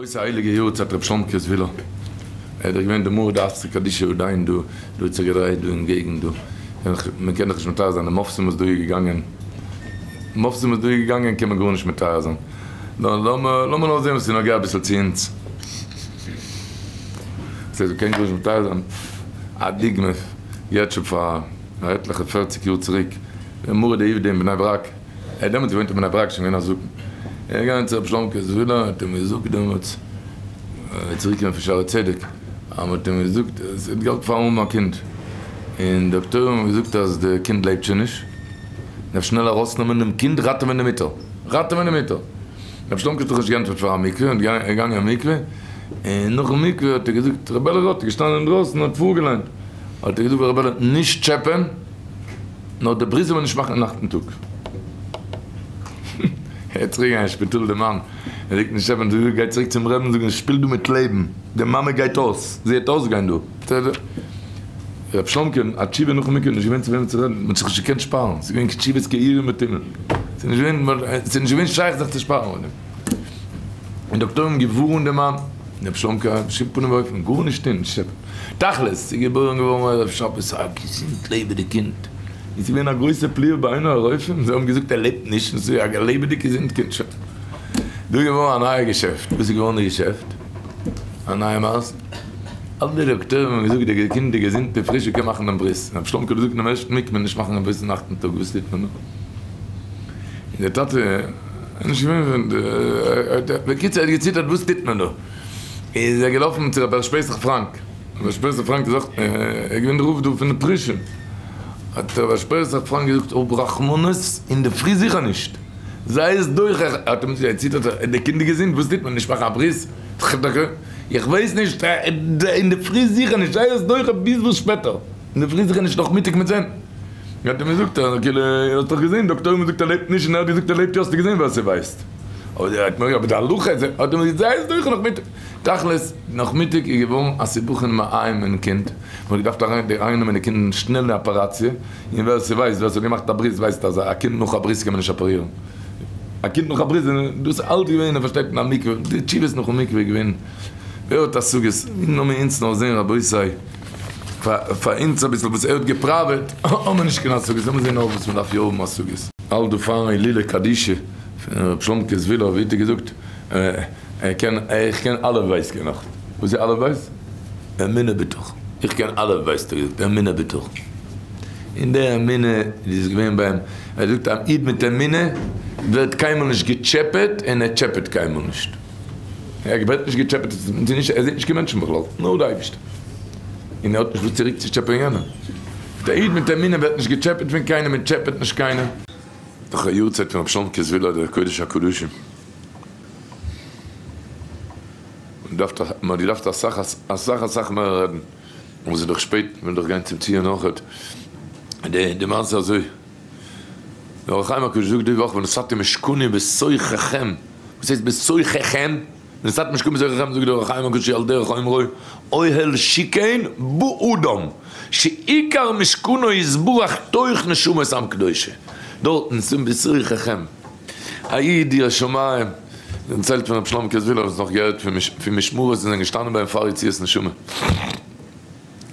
גרויסע הייליגע יארצייט ר' שלומקע זווילער, ער איז דאך געווען די מרא דאתרא קדישא עדיין דא, דא האט זיך געדרייט דא אין געגנט דא, מען קען דאך נישט מתאר זיין די מופתים וואס דא איז געגאנגען, מופתים וואס דא איז געגאנגען קען מען גארנישט מתאר זיין, נאר לאמיר לאמיר נאר זען וואס איז נוגע אביסל צו אונז, ס'הייסט מ'קען גארנישט מתאר זיין, א דוגמא, געהערט שוין פאר עטליכע פערציג יאר צוריק, דער מרא דעובדא אין בני ברק, ער האט דעמאלטס געוואוינט אין בני ברק, שוין געווען א זקן. ער איז געגאנגען צו רבי שלומ'קע זווילער, האט אים געזאגט דעמאלטס, ער איז צוריק געקומען פון שערי צדק, אז מען האט אים געזאגט אז ער האט געהאלטן פארן האבן א קינד, און דאקטוירים האבן געזאגט אז די קינד לעבט שוין נישט, מען דארף שנעל ארויסנעמען דעם קינד, ראטעווען די מוטער, ראטעווען די מוטער. רבי שלומ'קע האט זיך נישט געענטפערט פאר א מקווה, און איז געגאנגען אין מקווה, און נאכן מקווה האט ער געזאגט, רבי אלי' ראטה איז געשטאנען אינדרויסן און האט פארגעליינט, האט ער געזאגט פאר רבי אלי', נישט טשעפען, נאר די ברית זאל מען נישט מאכן אין אכטן טאג. ער איז צוריק געגאנגען אין שפיטאל די מאן ער זאגט נישט עפענען די גיי צוריק צום רעבן זאגן שפיל דא מיט לעבן די מאמע גייט אויס זי העט אויסגיין דא. רב שלומקע א תשובה נאכן מקווה נישט געווען צו וועמען צו רעדן מען האט זיך נישט געקענט שפארן ס'איז געווען תשובות כאורים ותומים ס'איז נישט געווען ס'איז נישט געווען שייך זיך צו שפארן מיט דעם און דאקטוירים געווארנט די מאן רב שלומקע בשום פנים ואופן גארנישט טון נישט טשעפען. תכלית, ס'איז געבוירן געווארן ערב שבת א געזונט לעבעדיג קינד, און ס'איז געווען א גרויסע פליאה ביי איינער הרופאים, זיי האבן געזאגט ער לעבט נישט, און ס'איז א לעבעדיג געזונט קינד, שוין. דא איז געווארן א נייע געשעפט, וואס איז געווארן די געשעפט? א נייע מעשה, אלע דאקטוירים האבן געזאגט די קינד איז געזונט און פריש און קען מאכן דעם ברית, רב שלומקע האט געזאגט אינעם ערשטן מקווה נישט מאכן קיין ברית אין אכטן טאג, וואס טוט מען דא? און דער טאטע איז נישט געווען פון די, בקיצור ער האט געציטערט וואס טוט מען דא? איז ער געלאפן צו רבי הערש פסח פראנק, רבי הערש פסח פראנק איז אויך געווען די רב דא פון די פרושים, האט רבי הערש פסח פראנק געזאגט האב רחמנות, אינדערפרי זיכער נישט, זיי עס דורך, האט אים געציטערט, די קינד איז געזונט, וואס טוט מען, נישט מאכן א ברית, איך ווייס נישט, אינדערפרי זיכער נישט, זיי עס דורך ביז וואס שפעטער, אינדערפרי זיכער נישט נאכמיטאג מיט זען, האט אים געזאגט, כאילו, האסט דאך געזען, דאקטוירים האבן געזאגט ער לעבט נישט און ער האט געזאגט ער לעבט יא, האסטו געזען ווער ס'ווייסט. אבער די הלכה איז, האט ער געזאגט זיי איז דוחה נאכמיטאג. תכלית, נאכמיטאג איז געווארן א סיבוך אין מעיים אין קינד, מען האט געדארפט ארייננעמען די קינד אין שנעלע אפעראציע, און ווער ס'ווייסט, ווער ס'האט געמאכט א ברית ווייסט אז א קינד נאך א ברית קען מען נישט אפערירן. א קינד נאך א ברית, דאס איז אלט געווען, איר פארשטייט אין א מקווה, די תשובות נאכן מקווה איז געווען, ווער האט השגות, לאמיר אונז נאר זען רבותי, פאר אונז אביסל וואס ער האט געפראוועט, האמיר נישט קיין השגות, לאמיר זען נאר וואס מען דארף יא האבן השגות. האלט דא פארן הילולא קדישא פון ר' שלומקע זווילער ווי האט ער געזאגט ער קען איך קען אלף בית קען איך וואס איז אלף בית? אמונה בטחון איך קען אלף בית האט ער געזאגט אמונה בטחון און די אמונה איז געווען ביי אים ער זאגט א איד מיט אמונה ווערט קיינמאל נישט געטשעפעט און ער טשעפעט קיינמאל נישט ער ווערט נישט געטשעפעט ער זעט נישט קיין מענטשן בכלל נאר די אייבערשטער און ער האט נישט וואס צוריק צו טשעפען יענעם די איד מיט אמונה ווערט נישט געטשעפעט פון קיינעם און טשעפעט נישט קיינעם. דאך א יארצייט פון רבי שלומקע זווילער דער קודש הקדשים. מען האט געדארפט אסאך אסאך אסאך מער רעדן, אבער ס'איז דאך שפעט, מען וויל דאך גיין צום ציון אויכעט. די מעשה אזוי, דער אור החיים הקדוש זאגט די וואך ונתתי משכני בתוככם, וואס הייסט בתוככם? ונתתי משכני בתוככם זאגט דער אור החיים הקדוש על דרך אומרו אוהל שיכן באדם שעיקר משכנו יתברך תוך נשמות עם קדושה, דארטן צום בתוככם א איד ירא שמים, דערציילט פון רבי שלמ'קע זווילער וואס נאך געהערט פון משמרות און זענען געשטאנען ביי אים פאר יציאת נשמה,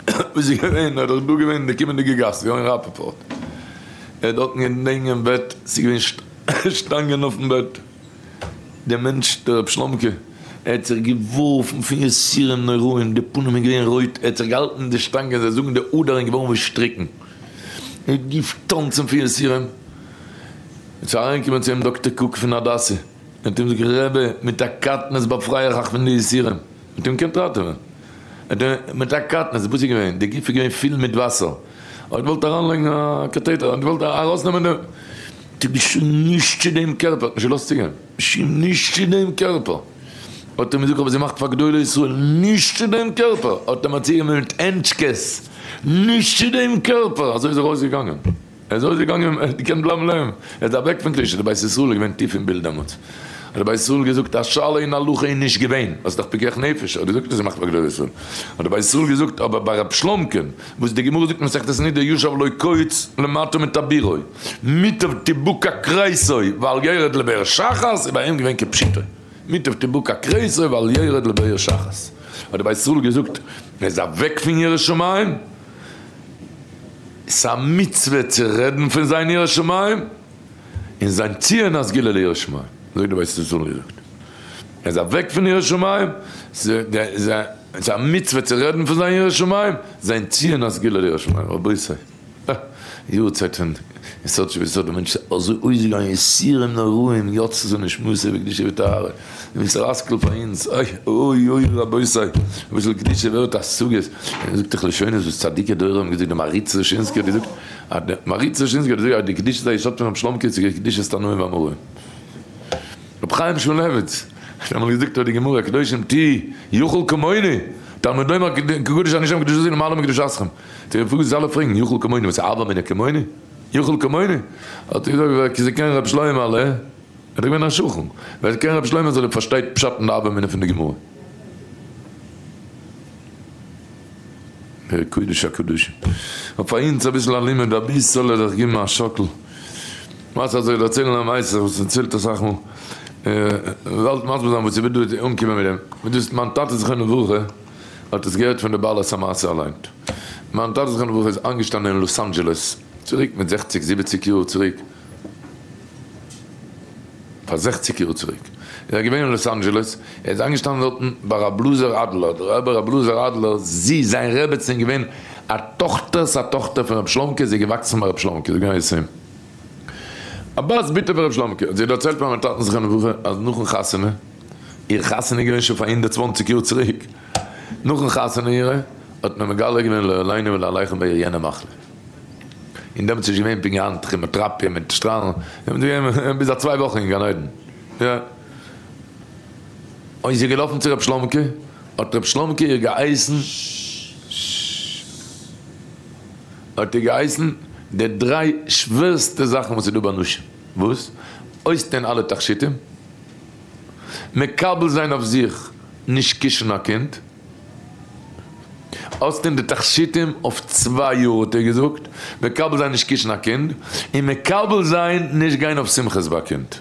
וואס איז געווען, ער איז דאך דא געווען אין די קומענדיגע גאס, געווען ראפאפארט, ער האט דארטן געלעגן אין בעט, ס'איז געווען שטאנגען אויפן בעט, דער מענטש דער רב שלומקע, ער האט זיך געווארפן פון יסורים נוראים, די פנים איז געווען רויט, ער האט זיך געהאלטן אין די שטאנגען, זיי זאגן די אדערן געווארן ווי שטריקן, ער האט געטאנצן פון יסורים, איז אריינגעקומען צו אים דאקטער קוק פון הדסה, ער האט אים געזאגט רבי מיט א קטנות באפריי איך אייך פון די יסורים, האט אים געקענט ראטעווען, מיט א קטנות, וואס איז געווען, די גוף איז געווען פיל מיט וואסער, ער האט געוואלט אריינלייגן א קאטעטער, ער האט געוואלט ארויסנעמען די. דו ביסט שוין נישט צו דעם קערפער, האט נישט געלאזט צוגיין, ביסט שוין נישט צו דעם קערפער, האט ער מיר געזאגט, אבער זי מאכט פאר גדולי ישראל, נישט צו דעם קערפער, האט ער מיר צוגענומען מיט הענטשקעס, נישט צו דעם קערפער, אזוי איז ער ארויסגעגאנגען, ער איז ארויסגעגאנגען, ער האט געקענט בלייבן לעבן, ער איז אוועק פון קדושה, די בית ישראל איז געווען טיף אין בילד דעמאלטס, האט די בית ישראל געזאגט, א שאלה אין הלכה איז נישט געווען, ווייל ס'איז דאך פיקוח נפש, האט געזאגט אז זי מאכט פאר גדולי ישראל, האט די בית ישראל געזאגט, אבער ביי רב שלומקען, וואס די גמרא זאגט מסכת נדה ישב לו קוץ למטה מטבורו, מוטב תבקע כריסו ואל ירד לבאר שחת איז ביי אים געווען כפשוטו. מוטב תבקע כריסו ואל ירד לבאר שחת. האט דער בית ישראל געזאגט, ער איז אוועק פון יראת שמים, ס'איז א מצוה צו רעדן פון זיין יראת שמים, און זיין ציון א סגולה ליראת שמים. אזוי האט דער בית ישראל געזאגט. ער איז אוועק פון יראת שמים, ס'איז א מצוה צו רעדן פון זיין יראת שמים, זיין ציון א סגולה ליראת שמים. רבותי. יארצייט פון יסוד שביסוד די מענטש איז אזוי אויסגעגאנגען יסורים נוראים יצתה נשמתו בקדושה וטהרה און מוסר השכל פאר אונז אוי אוי אוי רבותי אביסל קדושה ווערט השגות און זאגט דאך לשונות וואס צדיקי דורו האבן געזאגט די מהרי"ץ דושינסקי האט געזאגט אז די מהרי"ץ דושינסקי האט געזאגט אז די קדושת היסוד פון רבי שלומ'קע איז קדושת תנאים ואמוראים רבי חיים שמואלעוויץ האט אמאל געזאגט אויף די גמרא קדושים תהיו יכול כמוני תלמוד לומר קדוש אני שם קדושתי למעלה מקדושתכם די רפואה זאל ער פרעגן יכול כמוני וואס הוה אמינא כמוני? יכול כמוני? האט ער געזאגט ווער זה קען רבי שלמה'לע, ער איז געווען א שכן, ווער קען רבי שלמה זאל ער פארשטייט פשט אין די הוה אמינא פון די גמרא. דער קודש הקדשים האט פאר אונז אביסל א לימוד אביסעלע זיך געבן א שאקל, מעשה אזוי דערציילן א מעשה וואס מען ציילט אסאך מאל, וואלט מסביר זיין וואס איך וויל דא אנקומען מיט דעם, דאס מיין טאטע זכרונו לברכה האט עס געהערט פון די בעלת המעשה אליין. מיין טאטע זכרונו לברכה איז איינגעשטאנען אין לאס אנדזשעלעס צוריק מיט זעכציג זיבעציג יאר צוריק, פאר זעכציג יאר צוריק איז ער געווען אין לאס אנדזשעלעס, ער איז איינגעשטאנען דארטן ביי רב לוזער אדלער, דער רבי רב לוזער אדלער זי זיין רעבעצין איז געווען א טאכטער'ס א טאכטער פון רב שלומ'קע, זי איז געוואקסן ביי רב שלומ'קע, זי איז געווען א יתום, א בת בתו פון רב שלומ'קע, האט זי דערציילט פאר מיין טאטן זכרונו לברכה אז נאכן חתונה, איר חתונה איז געווען שוין פאר 120 יאר צוריק, נאכן חתונה אירע האט מען מגלה געווען לא עלינו ולא עליכם ביי איר יענע מחלה, און דעמאלטס איז נישט געווען פונקט היינט כעמאטראפיע מיט שטראלן, דעמאלטס איז געווען ביז א צוויי וואכן אין גן עדן, יא. און זי איז געלאפן צו ר' שלומ'קע, האט ר' שלומ'קע איר געהייסן, האט איר געהייסן די דריי שווערסטע זאכן וואס איז דא ביי נשים, וואס? אויסטוהן אלע תכשיטים, מקבל זיין אויף זיך נישט קישן א קינד, אויסטון די תכשיטים אויף צוויי יאר האט ער געזאגט, מקבל זיין נישט קישן א קינד, און מקבל זיין נישט גיין אויף שמחות ביי א קינד.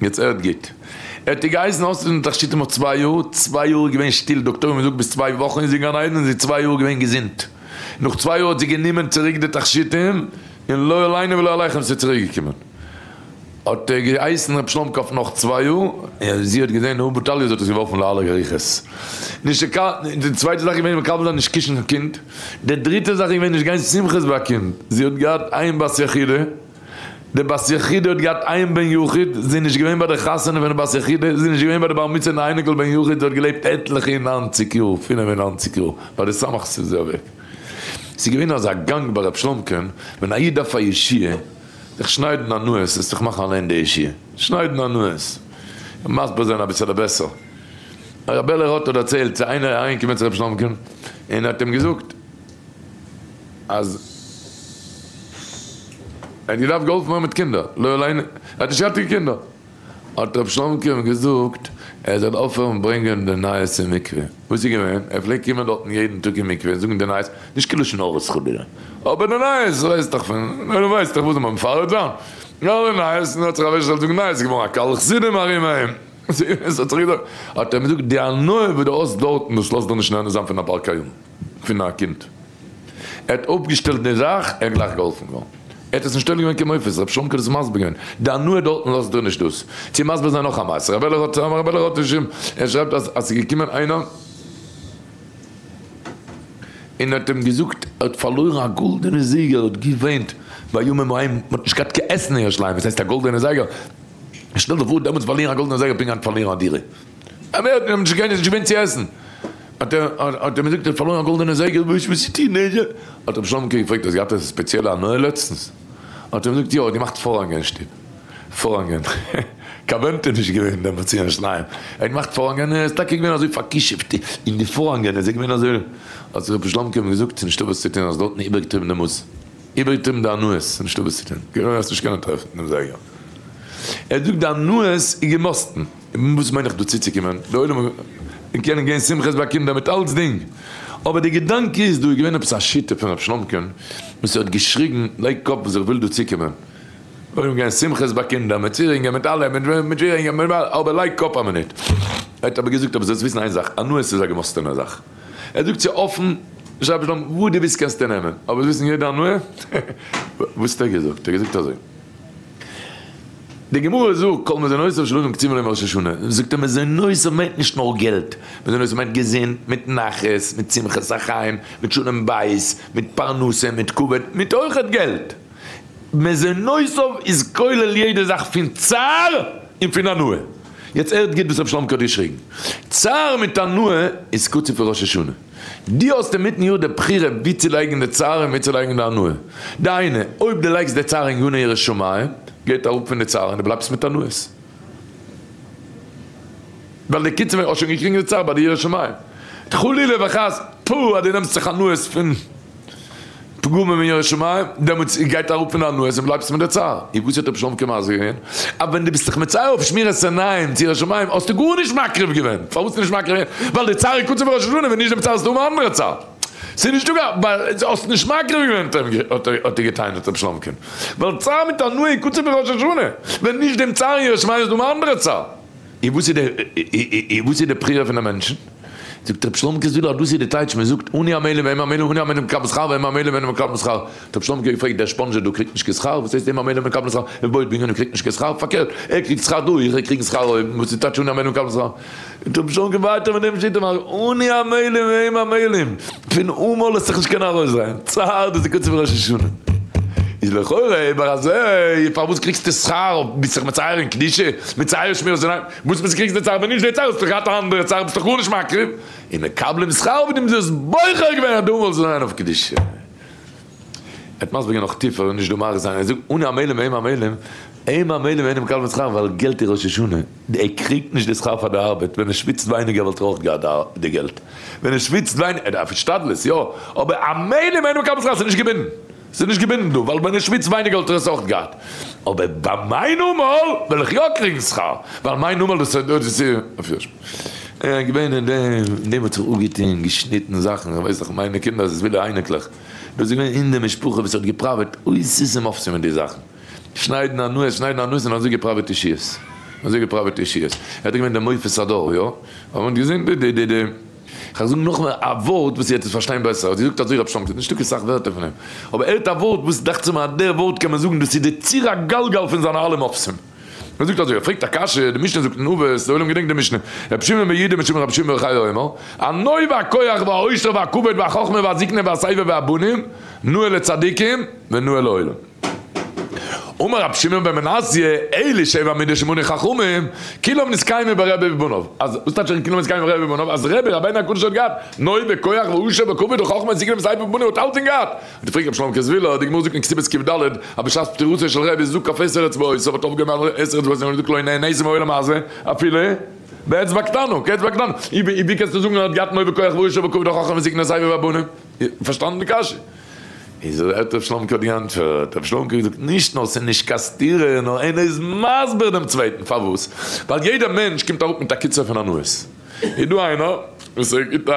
יעצט הערט גוט, ער האט איר געהייסן אויסטון די תכשיטים אויף צוויי יאר, צוויי יאר איז געווען שטיל, דאקטוירים האבן געזאגט ביז צוויי וואכן איז זי אין גן עדן, און זי איז צוויי יאר געווען געזונט, נאך צוויי יאר האט זי גענומען צוריק די תכשיטים, און לא עלינו ולא עליכם ס'איז צוריק געקומען. האט ער געהייסן ר' שלומ'קע אויף נאך צוויי יאר, און זי האט געזען הא בטליה זי האט עס געווארפן לאלע רוחות. נישט די צווייטע זאך איז געווען מקבל זיין נישט קישן קיין קינד, די דריטע זאך איז געווען נישט גיין שמחות ביי א קינד, זי האט געהאט איין בת יחידה, די בת יחידה האט געהאט איין בן יחיד, זי איז נישט געווען ביי די חתונה פון די בת יחידה, זי איז נישט געווען ביי די בר מצוה און אייניקל בן יחיד, זי האט געלעבט עטליכע און ניינציג יאר, פינף און ניינציג יאר, ביי די סמך'ס איז זי אוועק. ס'איז געווען אזא גאנג ביי ר' שלומ'קען, ווען א איד דארף א ישועה, זיך שניידן א נאז, עס זיך מאכן אליין די ישועה, שניידן א נאז, מסביר זיין אביסעלע בעסער. ר' בערלע ראטה האט דערציילט, ס'איז איינער אריינגעקומען צו ר' שלומ'קען און האט אים געזאגט אז ער האט געדארפט געהאלפן ווערן מיט קינדער, לא עלינו, ער האט נישט געהאט קיין קינדער. האט ר' שלומ'קע אים געזאגט ער זאל אויפהערן ברענגען די נייעס אין מקווה. וואס איז געווען? ער פלעגט קומען דארטן יעדן טאג אין מקווה און זאגן די נייעס, נישט קיין לשון הרע'ס חלילה, אבער די נייעס, ווייסט דאך פון, נו ווייסט דאך וואס זאל מען מפרט זיין? יא די נייעס, און האט זיך אוועקגעשטעלט זאגן נייעס, איז געווארן א קהל חסידים ארום אים, עס האט זיך געזאגט, האט ער אים געזאגט, די הנאה וואס דו האסט דארטן, דאס לאזט דיר נישט נהנה זיין פון א בר קיימא, פון א קינד. ער האט אפגעשטעלט די זאך, ער איז גלייך געהאלפן געווארן. ער האט עס נישט תולה געווען קיין מופת, רבי שלומ'קע האט עס מסביר געווען, די הנאה דארטן לאזט דיר נישט דאס. צו מסביר זיין נאך א מעשה, רבי אלי' האט, רבי אלי' האט געשריבן, ער שרייבט אז אז ס'איז געקומען איינער און האט אים געזאגט ער האט פארלוירן א גאלדענע זייגער, ער האט געוויינט בימים ההם, מ'האט נישט געהאט קיין עסן אין ירושלים, וואס הייסט א גאלדענע זייגער? שטעל דיך פאר דעמאלטס פארלירן א גאלדענע זייגער פונקט היינט פארלירן א דירה. אבער ער האט נישט געווען נישט געווען צו עסן, האט ער האט ער מיר געזאגט ער האט פארלוירן א גאלדענע זייגער, וואס וואס איז טון נעזער, האט רבי שלומ'קע געפרעגט האסט געהאט עפעס ספעציעלע הנאה לעצטנס, האט ער געזאגט יא, האט געמאכט פארהאנגען אין שטוב, פארהאנגען, קיין ווענט איז נישט געווען דעמאלטס אין ירושלים, ער האט געמאכט פארהאנגען, ער איז טאקע געווען אזוי פאר'כישופ'ט אין די פארהאנגען, איז ער געווען אזוי, האט רבי שלומ'קע אים געזאגט ס'איז נישטא וואס צו טון, האסט דארטן איבערגעטריבן די מאס. איבערגעטריבן די הנאות, ס'איז נישטא וואס צו טון, געווען וועסט נישט קענען טרעפן דעם זייגער. ער זאגט די הנאות איז געמאסטן, וואס מיין איך דא צוצוקומען, די עולם קענען גיין שמחות ביי קינדער מיט אלצדינג, אבער די געדאנק איז, דא איז געווען עפעס א שיטה פון ר' שלומ'קען וואס ער האט געשריגן, לייג קאפ וואס איך וויל דא צוקומען. ארום גיין שמחות ביי קינדער, מיט צירונגען, מיט אלעם, מיט צירונגען, מיט אבער לייג קאפ א מינוט. ער האט אבער געזאגט, אבער זאלסט וויסן איין זאך, הנאות איז א געמאסטענע זאך. ער זאגט צו אפן, שרייב שלום, וואו דו ווילסט קענסטו נעמען, אבער וויסן יעדע הנאה? וואס האט ער געזאגט? ער האט געזאגט אזוי, די גמרא זאגט כל מזונותיו של אדם קצובין לו מראש השנה, זאגט ער מזונותיו מיינט נישט נאר געלט, מזונותיו מיינט געזונט, מיט נחת, מיט שמחת החיים, מיט שלום בית, מיט פרנסה, מיט כבוד, מיט אויכעט געלט. מזונותיו איז כולל יעדע זאך פון צער און פון הנאה. יעצט הערט גוט וואס רבי שלומ'קע האט געשריגן. צער מיט הנאה איז קצוב פון ראש השנה. דו האסט אינמיטן יאר די בחירה וואו צו לייגן די צער און וואו צו לייגן די הנאה. דהיינו, אויב דו לייגסט די צער אין גני יראת שמים, גייט אראפ פון די צער און דו בלייבסט מיט הנאות. ווייל די קצבה האסט שוין געקריגן די צער ביי די יראת שמים. חלילה וחס, פו אז דו נעמסט זיך הנאות פון. פגמים אין יראת שמים, דעמאלטס גייט אראפ פון די הנאות און בלייבסט מיט די צער. און וואס האט רבי שלומ'קע מסביר געווען? אז ווען דו ביסט זיך מצער אויף שמירת עיניים צו יראת שמים האסטו גארנישט מקריב געווען. פארוואס נישט מקריב געווען? ווייל די צער איז קצוב בראש השנה, ווען נישט דעם צער האסטו אן אנדערע צער. ס'איז נישטא קיין ווייל האסט נישט מקריב געווען האט ער גע'טענה'ט רבי שלומ'קען. ווייל צער מיט הנאה איז קצוב בראש השנה, ווען נישט דעם צער אין יראת שמים איז דא אן אנדערע צער. און וואס איז די און וואס איז די בחירה פון די מענטשן? זאגט רבי שלומ'קע ז ל אז דאס איז די טייטש מען זאגט אני עמלים והם עמלים אני עמלים מקבלים שכר והם עמלים אינם מקבלים שכר, האט רבי שלומ'קע געפרעגט דער שפאנזשער דא קריגט נישט קיין שכר? וואס הייסט הם עמלים מקבלים שכר? ער בויעט בנינים קריגט נישט קיין שכר? פארקערט ער קריגט שכר דא איך קריגן שכר אויבן וואס איז טייטש אני עמלים מקבלים שכר? זאגט רבי שלומ'קע ווייטער מיט דעם שיטה אני עמלים והם עמלים פון עמל וועסט זיך נישט קענען ארויסדרייען, צער דאס איז קצוב ראש השנה. איז לכאורה איבער אזוי, פארוואס קריגסטו שכר אויב ביסט זיך מצייר אין קדושה, מצייר שמירת עיניים, וואס ביסט קריגסט די צער ווען נישט די צער האסטו געהאט א אנדערע צער ביסט דאך גארנישט מקריב, און מקבלים שכר אויף דעם דו האסט בוחר געווען אז דו ווילסט זיין אויף קדושה. ער האט מסביר געווען נאך טיפער און נישט דא מאריך זיין, ער זאגט אני עמלים והם עמלים, הם עמלים ואינם מקבלים שכר ווייל געלט איז ראש השנה, ער קריגט נישט די שכר פאר די ארבעט, ווען ער שוויצט ווייניגער וואלט ער אויך געהאט די געלט, ווען ער שוויצט ווייניגער, ער דארף השתדלות יא, אבער עמלים אינם מקבלים שכר ס'איז נישט געבינדן, ס'איז נישט געבינדן דא, ווייל ווען ער שוויצט ווייניגער וואלט ער עס אויך געהאט, אבער ביי מיין עמל וועל איך יא קריגן שכר, ווייל מיין עמל דאס איז אויף ער איז געווען אין דעם, אין דעם האט זיך אפגעטון, געשניטן זאכן, איך ווייס דאך מיינע קינדער ס'איז ווילע אייניקלעך, דאס איז געווען אין די משפחה וואס האט געפראוועט אותות ומופתים אין די זאכן. שניידן הנאות, שניידן הנאות און אזוי געפראוועט ישועות. אזוי געפראוועט ישועות. ער האט געווען דער מופת הדור, יא? אבער מ'האט געזען די די די די. כ'וועל זאגן נאכמער א ווארט וואס איר וועט עס פארשטיין בעסער. האט געזאגט אזוי רב שלומ'קע, נישטא קיין סאך ווערטער פון אים. אבער ער האט א ווארט וואס דאכט זיך מיר אז דער ווארט קען מען זאגן דאס איז די ציר הגלגל פון זיינע אלע מופתים. ער זאגט אזוי, ער פרעגט א קשיא, די משנה זאגט אין אבות, די עולם געדענקט די משנה, רבי שמעון בן יהודה משום רבי שמעון בר יוחאי אומר, הנוי והכח והעושר והכבוד והחכמה והזקנה והשיבה והבנים, נאה לצדיקים ונאה לעולם. אמר רבי שמעון בן מנסיא, אלו שבע מידות שמנו חכמים, כולם נתקיימו ברבי ובניו. אז וואס טייטש כולם נתקיימו ברבי ובניו? אז רבי, רבינו הקדוש האט געהאט נוי וכח ועושר וכבוד וחכמה זקנה ושיבה ובנים האט אלצדינג געהאט. האט געפרעגט רבי שלומ'קע זוויהלער, די גמרא זאגט אין כתובות קד, אז בשעת פטירתו של רבי זקף עשר אצבעות, האט אויפגעהויבן עשר אצבעות און געזאגט לא נהניתי מעולם הזה אפילו באצבע קטנה, כאצבע קטנה. ווי קענסטו זאגן ער האט געהאט נוי וכח ועושר וכבוד וחכמה זקנה ושיבה ובנים? פארשטאנען די קשיא? איז האט ר' שלומ'קע האט געענטפערט, ר' שלומ'קע האט געזאגט, נישט נאר ס'איז נישט קיין סתירה, נאר איינער איז מסביר דעם צווייטן, פארוואס? ווייל יעדער מענטש קומט אראפ מיט א קיצור פון הנאות. איז דא איינער וואס ער גיט א,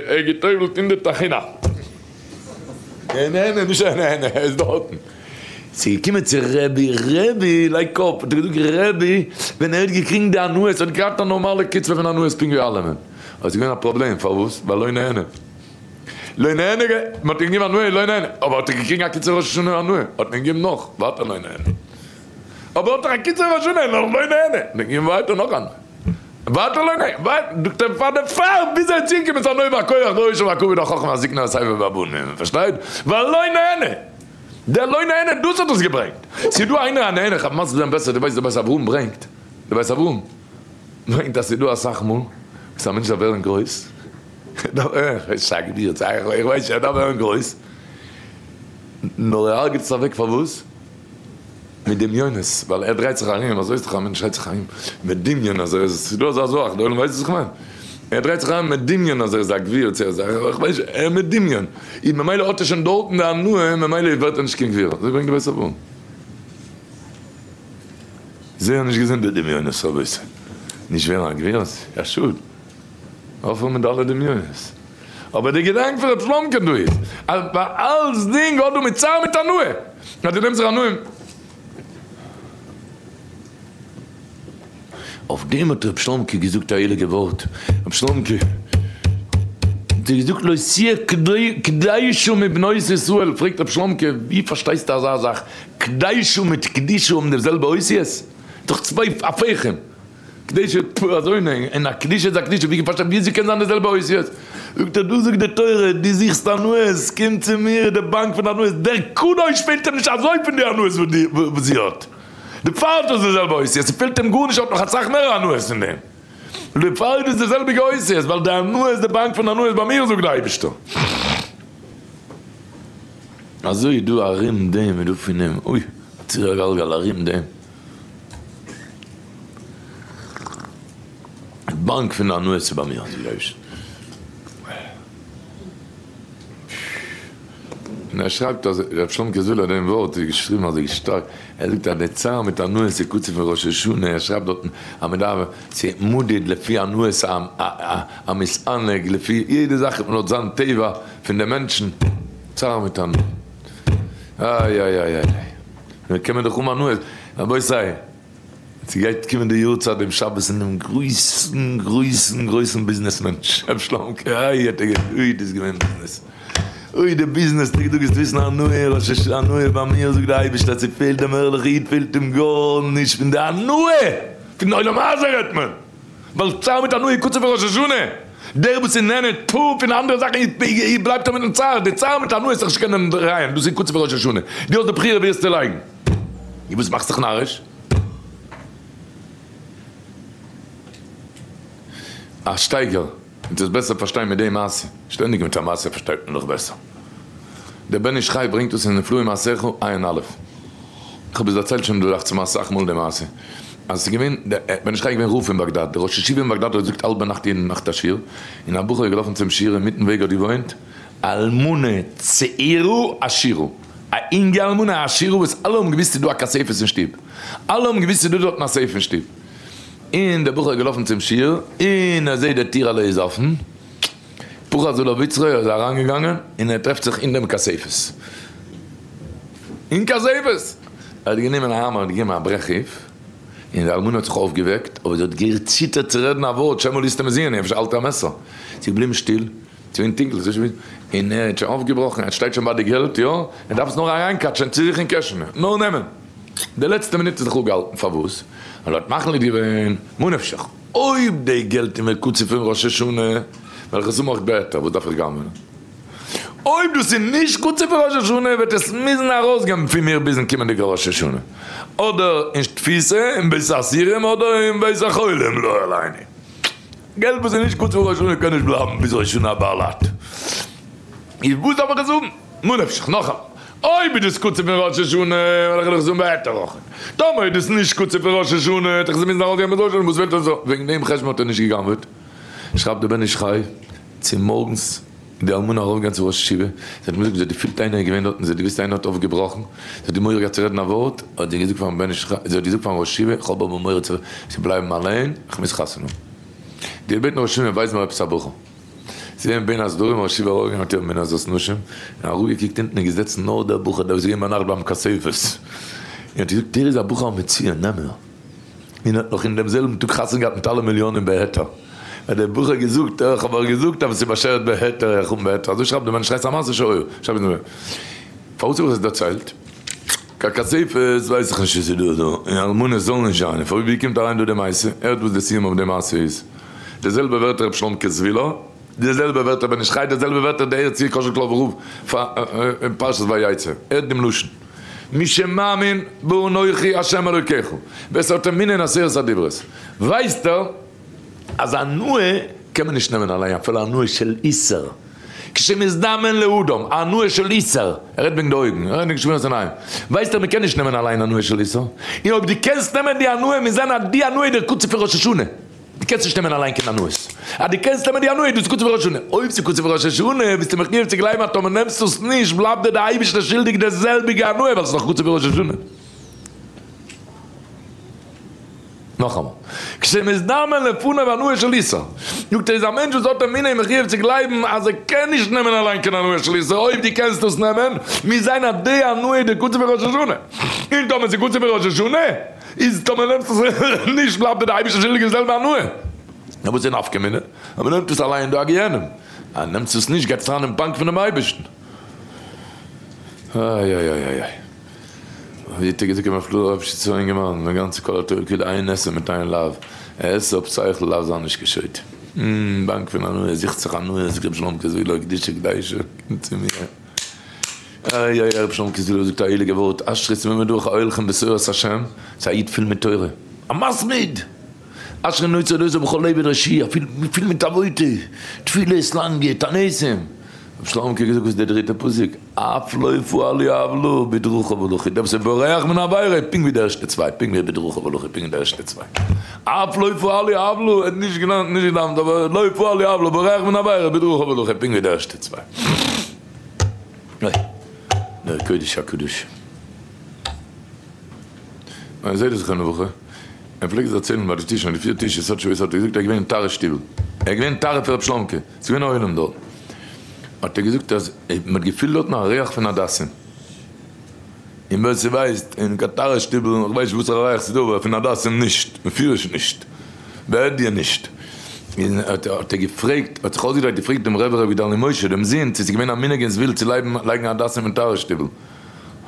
ער גע'טובל'ט אין די טחינה. נע נע, נישט ער, נע נע, ער איז דארטן. ס'איז געקומען צו רבי, רבי, לייג קאפ, האט ער געזאגט, רבי, ווען ער האט געקריגן די הנאות, האט געהאט א נארמאלע קצבה פון הנאות פונקט ווי אלעמען. אבער ס'איז געווען א פראבלעם, פארוואס? ווייל לא נהנה. לא נהנה, מען האט אים געגעבן הנאה, לא נהנה, אבער האט ער געקריגן א קיצור ראש השנה הנאה, האט מען געגעבן נאך, ווייטער לא נהנה, אבער האט ער א קיצור ראש השנה, נאך לא נהנה, האט מען געגעבן ווייטער נאך הנאה, ווייטער לא נהנה, ווייטער, זאגט ער פאר דערפאר ביז ער איז צוגעקומען צו הנאה והכח והעושר והכבוד והחכמה הזקנה והשיבה והבנים, פארשטייט? ווייל לא נהנה, דער לא נהנה דאס האט עס געברענגט, ס'איז דא איינער א נהנה, כ'האב מסביר זיין בעסער, דו ווייסט דער בית אברהם ברענגט, דער בית אברהם ברענגט אז ס'איז דא אסאך מאל וואס א מענטש דארף ווערן גרויס, איך ווייס ער דארף ווערן גרויס, נאר ער הרג'ט עס אוועק פארוואס? מיט דמיונות, ווייל ער דרייט זיך ארום, אזוי איז דאך א מענטש דרייט זיך ארום מיט דמיון אז ער איז, ס'איז דא אזא זאך, די עולם ווייסט וואס איך מיין? ער דרייט זיך ארום מיט דמיון אז ער איז א גביר צו ער איז א, איך ווייס נישט, ער מיט דמיון, און ממילא האט ער שוין דארטן די הנאה, ממילא ווערט ער נישט קיין גביר, אזוי ברענגט די בית אברהם. זייער נישט געזונט די דמיונות רבותי, נישט ווערן א גביר איז א שאד. אויפהערן מיט אלע דמיונות. אבער די געדאנק פון ר' שלומ'קע דא איז, אז ביי אלצדינג האט דא מיט צער מיט הנאה. אז דו נעמסט זיך הנאה. אויף דעם האט ר' שלומ'קע געזאגט א הייליגע ווארט, ר' שלומ'קע האט געזאגט לא תהיה קדשה מבנות ישראל, פרעגט ר' שלומ'קע ווי פארשטייסטו אזא זאך, קדשה מיט קדושה האבן די זעלבע אותיות? דאך צוויי הפכים, קדשה אזוינע און א קדושה איז א קדושה, ווי פארשטיי וויאזוי קען זיין די זעלבע אותיות? זאגט ער דא זאגט די תורה דו זוכסט הנאות קום צו מיר די באנק פון הנאות, דער קדוש פעלט אים נישט אזוי פון די הנאות וואס זי האט. דערפאר האט עס די זעלבע אותיות, ס'פעלט אים גארנישט ער האט נאך אסאך מער הנאות פון דעם, דערפאר איז עס די זעלביגע אותיות, ווייל די הנאה איז די באנק פון הנאות ביי מיר זאגט די אייבישטער. אזוי איז דא ארום דעם איז דא פון דעם, אוי א ציר הגלגל ארום דעם. די באנק פון די הנאות איז ביי מיר זאגט די אייבישטער. און ער שרייבט אז ר' שלומקע זוויל האט דעם ווארט געשריבן אזוי שטארק, ער זאגט אז די צער מיט הנאות איז קצוב פון ראש השנה, ער שרייבט דארטן אז מען דארף ס'איז מודד לפי הנאות המתענג, לפי יעדע זאך לויט זיין טבע פון די מענטשן, צער מיט הנאה, איי איי איי איי, קען מען דאך האבן הנאות, רבותי. ס'גייט קומען די יארצייט דעם שבת פון דעם גרויסן גרויסן גרויסן ביזנעס מענטש ר' שלומ'קע, איי האט ער געזאגט, אוי דאס איז געווען ביזנעס, אוי די ביזנעס טאג, דו גייסט וויסן הנאה ראש השנה הנאה ביי מיר, זאגט די אייבערשטער אז ס'פעלט דעם ערליכע איד פעלט אים גארנישט פון די הנאה, פון עולם הזה רעדט מען, ווייל צער מיט הנאה קצוב פון ראש השנה, דער וואס איז נהנה טוב פון אנדערע זאכן בלייבט ער מיטן צער, די צער מיט הנאה איז זיך נישט קענען דרייען, דאס איז קצוב פון ראש השנה, דו האסט די בחירה ווי עס צו לייגן. און וואס מאכסט זיך נאריש? א שטייגער, וועט עס בעסער פארשטיין מיט די מעשה, שטענדיג מיט א מעשה פארשטייט מען דאך בעסער. דער בן איש חי ברענגט עס אין נפלאים מעשיך עיין א'. איך האב עס דערציילט שוין דא דאכט זיך מיר אסאך מאל די מעשה. אז עס איז געווען, דער בן איש חי איז געווען רב אין באגדאד, דער ראש ישיבה אין באגדאד האט געזאגט האלבע נאכט יעדן נאכט א שיעור, און א בחור איז געלאפן צום שיעור אינמיטן וועג האט געוואוינט אלמנה צעירה עשירה. א אינגע אלמנה א עשירה וואס אלע האבן געוויסט ס'איז דא א כספת אין שטוב, אלע האבן געוויסט ס'איז דא דארטן א safe אין שטוב, און דער בחור איז געלאפן צום שיעור און ער זעט די טירעלע איז אפן, פחז עליו יצרו ער איז אריינגעגאנגען און ער טרעפט זיך אין דעם כספת, אין כספת! ער האט גענומען א האמער און געגעבן א ברעך אויף, און די אלמנה האט זיך אויפגעוועקט, אבער זי האט געציטערט צו רעדן א ווארט שמא ליסטים מזיעני אפשר האלט ער א מעסער, זי איז געבליבן שטיל. ס'איז געווען טונקל, ס'איז שוין און ער האט שוין אויפגעבראכן, ער שטייט שוין ביי די געלט, יא, ער דארף עס נאר אריינקאטשען צו זיך אין קעשענע, נאר נעמען. די לעצטע מינוט האט זיך אפגעהאלטן, פארוואס? ווייל ער האט מחליט געווען, מה נפשך, אויב די געלט איז מיר קצוב פון ראש השנה, וועל איך עס האבן אויך בהיתר, וואס דארף איך גנב'נען? אויב דאס איז נישט קצוב פון ראש השנה, וועט עס מוזן ארויסגיין פון מיר ביזן קומענדיגע ראש השנה, אדער אין תפיסה, אין בית האסירים, אדער אין בית החולים, לא עלינו. געלט וואס איז נישט קצוב פון ראש השנה קען נישט בלייבן ביז ראש השנה הבעל ט. איז וואס דארף איך עס האבן? מה נפשך, נאכאמאל, אויב איז דאס קצוב פון ראש השנה וועל איך דאך עס האבן בהיתר אויך. טאמער איז דאס נישט קצוב פון ראש השנה וועט איך עס מוזן ארויסגעבן ביז ראש השנה, וואס וועט עס וועגן דעם חשבון האט ער נישט גע'גנב'עט. שרייבט דער בן איש חי, צומארגנס איז די אלמנה ארויפגעגאנגען צום ראש ישיבה, זי האט אים געזאגט זי האט געפילט איינער איז געווען דארט און זי האט געוואוסט איינער האט אויפגעבראכן, זי האט מורא געהאט צו רעדן א ווארט, האט זי געזאגט פארן בן איש חי, זי האט געזאגט פארן ראש ישיבה, איך האב אבער מורא צו בלייבן אליין, איך מוז חתונה האבן. די בעטן ראש ישיבה ווייז מיר עפעס א בחור. זי געווען בין הסדרים, ראש ישיבה ארויפגעגאנגען מיט איר בין הזאת נשים, און אראפגעקוקט אונטן איז געזעצן נאר דער בחור דער וואס איז געווען ביינאכט ביים כספת, און האט געזאגט דער איז א בחור המצוין, נעם מיר. און האט נאך אין דעם זעלבן טאג חתונה געהאט מיט אלע מיליאנען בהיתר. האט דער בחור געזאגט, איך האב אויך געזאגט אז עס איז באשערט בהיתר, איך האב בהיתר. אזוי שרייבט דער בן איש חי, ס'איז א מעשה שהיה. שרייבט דער בן. פארוואס האב איך עס דערציילט? קיין כספת ווייס איך נישט צו ס'איז דא דא, און אלמנות זאל נישט זיין, פארוואס ווי קומט אריין דא די מעשה? הערט וואס די סיום אויף די מעשה איז. די זעלבע ווערטער ר' שלומקע זווילער, די זעלבע ווערטער בן איש חי, די זעלבע ווערטער די ארץ י קאזשיקלאווער רב פאר פרשת ויצא. הערט דעם לשון. מי שמאמין באנוכי ה' אלוקיך, ווער ס'האט אמונה אין עשרת הדיברות, ווייסט ער אז הנאה קען מען נישט נעמען אליין אפילו הנאה של איסור, כשמזדמן לאדם הנאה של איסור, ער רעדט וועגן די אויגן, ער רעדט וועגן שמירת עיניים, ווייסט ער מ'קען נישט נעמען אליין הנאה של איסור, און אויב דו קענסט נעמען די הנאה מוז זיין אז די הנאה איז דער קצוב פון ראש השנה. דו קענסט נישט נעמען אליין קיין הנאות. אז דו קענסט נעמען די הנאה איז דאס קצוב פון ראש השנה. אויב ס'איז קצוב פון ראש השנה ביסטו מחויב צו גלייבן אז טאמער נעמסטו עס נישט בלייבט דיר די אייבערשטער שולדיג די זעלביגע הנאה ווייל ס'איז נאך קצוב פון ראש השנה. נאכאמאל, כשמזדמן לפניו הנאה של איסור, זאגט ער איז א מענטש וואס האט אמונה איז מחויב צו גלייבן אז ער קען נישט נעמען אליין קיין הנאה של איסור, אויב דו קענסט עס נעמען מוז זיין אז די הנאה איז די קצוב פון ראש השנה. און טאמער ס'איז קצוב פון ראש השנה. איז טאמער נעמסט עס נישט בלייבט דיר די אייבערשטער שולדיג די זעלבע הנאה. נאר וואס איז נפקא מינה? אז מען נעמט עס אליין איז דא א גיהנום, אז נעמסט עס נישט גייט עס אריין אין באנק פונעם אייבערשטן. איי איי איי איי איי. ווי האט ער געזאגט ר' נפתלי ראפשיצער אינגערמאן, די גאנצע כל התורה כולה איין עשה מיט איין לאו, עשה אויף שכל לאו זיי נישט געשויט. באנק פון הנאה, זוכט זיך הנאה, זאגט ר' שלומ'קע זוויהלער קדושה קדושה, קומט צו מיר. איי איי איי ר' שלומ'קע זוויהלער זאגט א הייליגע ווארט, אשרי תמימי דרך ההולכים בתורת השם, ס'איז א איד פול מיט תורה, א מתמיד! אשרי נוצר לוזר בכל עבד רשי, פול מיט עבודה, תפילות לאנגע, תעניתים. ר' שלומ'קע האט געזאגט וואס איז די דריטע פסוק, אף לא יפועל יעוולו בדרכיו הלכו, דער וואס איז בורח מן העבירה, פונקט ווי די ערשטע צוויי, פונקט ווי בדרכיו הלכו, פונקט ווי די ערשטע צוויי, אף לא יפועל יעוולו, ער האט נישט געלערנט, נישט געדאווענט, אבער לא יפועל יעוולו, בורח מן העבירה, בדרכיו הלכו, פונקט ווי די ערשטע צוויי. אוי, דער קודש הקדשים. מיין זיידע זכרונו לברכה, ער פלעגט עס דערציילן ביי די טישן, ביי די פיר טיש, עס האט שוין האט ער געזאגט ער איז געווען אין טהרה שטיבל, ער איז געווען אין טהרה פון רב שלומ'קע, עס איז געווען א עולם דארט, האט ער געזאגט אז מען האט געפילט דארטן א ריח פון הדסים, און ווער ס'ווייסט אין קיין טהרה שטיבל, איך ווייס נישט וואסערע ריח ס'איז דא, אבער פון הדסים נישט, בפירוש נישט, בעדיה נישט, און האט ער געפרעגט, האט זיך אויסגעדרייט געפרעגט דעם רבי ר' גדלי' משה דעם זון צו ס'איז געווען א מנהג אין זוויל צו לייגן הדסים אין טהרה שטיבל.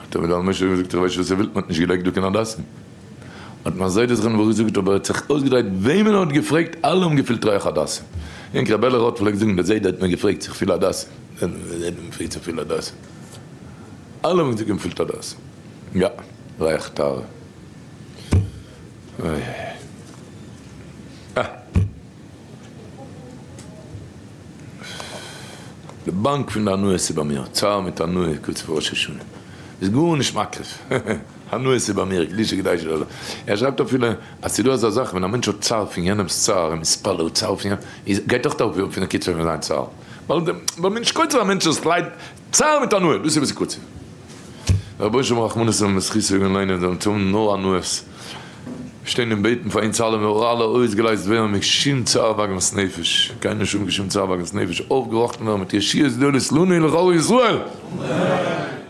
האט רבי דוד משה געזאגט איך ווייס נישט וואס איר ווילט מען האט נישט געלייגט דא קיין הדסים. האט מיין זיידע זכרונו לברכה געזאגט אבער ער האט זיך אויסגעדרייט וועמען ער האט געפרעגט אלע האבן געפילט ריח הדסים. יענק רבי אלי' ראטה פלעגט זאגן דער זיידע האט מיר געפרעגט צו איך פיל הדסים. דער זיידע האט מיר געפרעגט צו איך פיל הדסים. אלע האבן געזאגט מען פילט הדסים. יא, ריח טהרה. אוי אוי אוי. אה. די באנק פון די הנאות איז ביי מיר, צער מיט הנאה קורץ פאר ראש השנה איז גארנישט מקריב, הנאות איז ביי מיר קדושה קדושה לא לא, ער שרייבט אפילו אז ס'איז דא אזא זאך ווען א מענטש האט צער פון יענעמ'ס צער און מתפלל צער פון יענעם איז גייט אויך אראפ פון די קצבה פון זיין צער, ווייל ווייל מ'איז נישט קוצב א מענטש'ס לייד, צער מיט הנאה דאס איז וואס איז קוצב. רבונו של עולם רחמנות און זכות יגון עלינו זאלן אונז האבן נאר הנאות. שטיין און בעטן פאר אונז אלע מיר אלע אויסגעלייזט ווערן מיט שום צער ועגמת נפש, קיינער נישט האבן קיין שום צער ועגמת נפש, אויפגעראכטן ווערן מיט ישועות גדולות לנו ולכל ישראל! אמן!